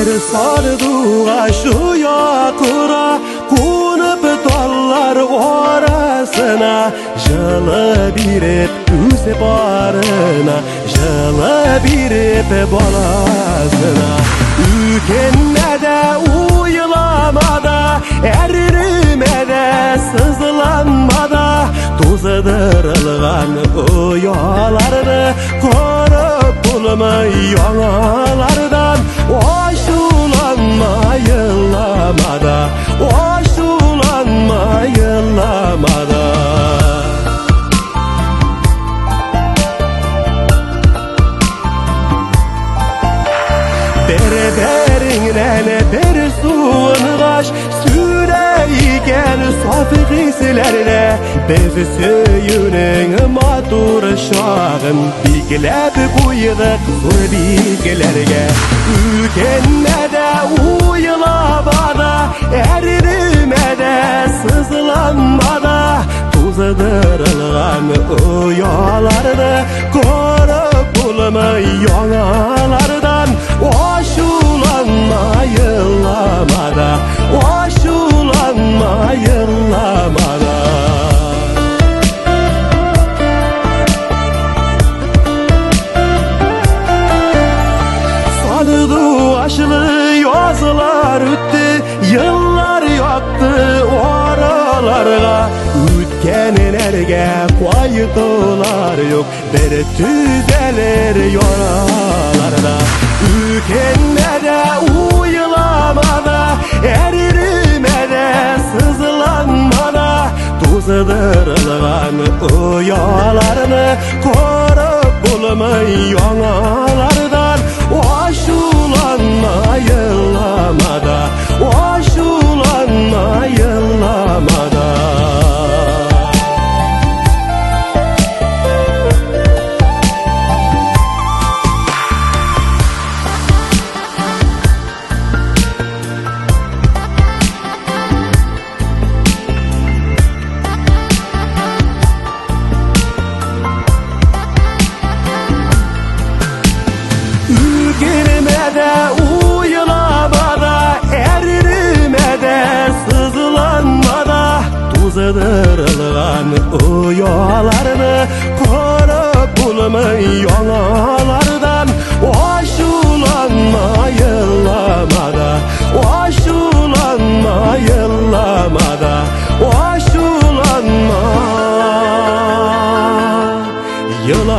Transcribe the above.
Bir сардугач оя кора, кунып таллар арасына, җылы биреп үз парына, җылы биреп баласына. Үкенмә дә, уйлама да, әрнемә дә, сызланма да, туздырылган ояларны корып булмый яңалардан. Ачуланма, елама да, ачуланма, елама да. Бер-береңнән бер суынгач, сүнә икән саф хисләрдә. Без сөюнең матур чагын бикләп куйдык зур бикләргә. Үкенмә дә, уйлама да, әрнемә дә, сызланма да, туздырылган ояларны корып булмый яңалардан. Ачуланма, елама да, ачуланма, елама да. Сандугачлы язлар үтте, еллар ятты араларга. Үткәннәргә кайтулар юк, бер төзәлер яраларда. Үкенмә дә, уйлама да, әрнемә дә, сызланма да, туздырылган ояларны корып булмый яңалардан. Ачуланма, елама да, ачуланма, елама да. Үкенмә дә, уйлама да, әрнемә дә, сызланма да, туздырылган ояларны корып булмый яңалардан. Ачуланма, елама да, ачуланма, елама да, ачуланма, елама.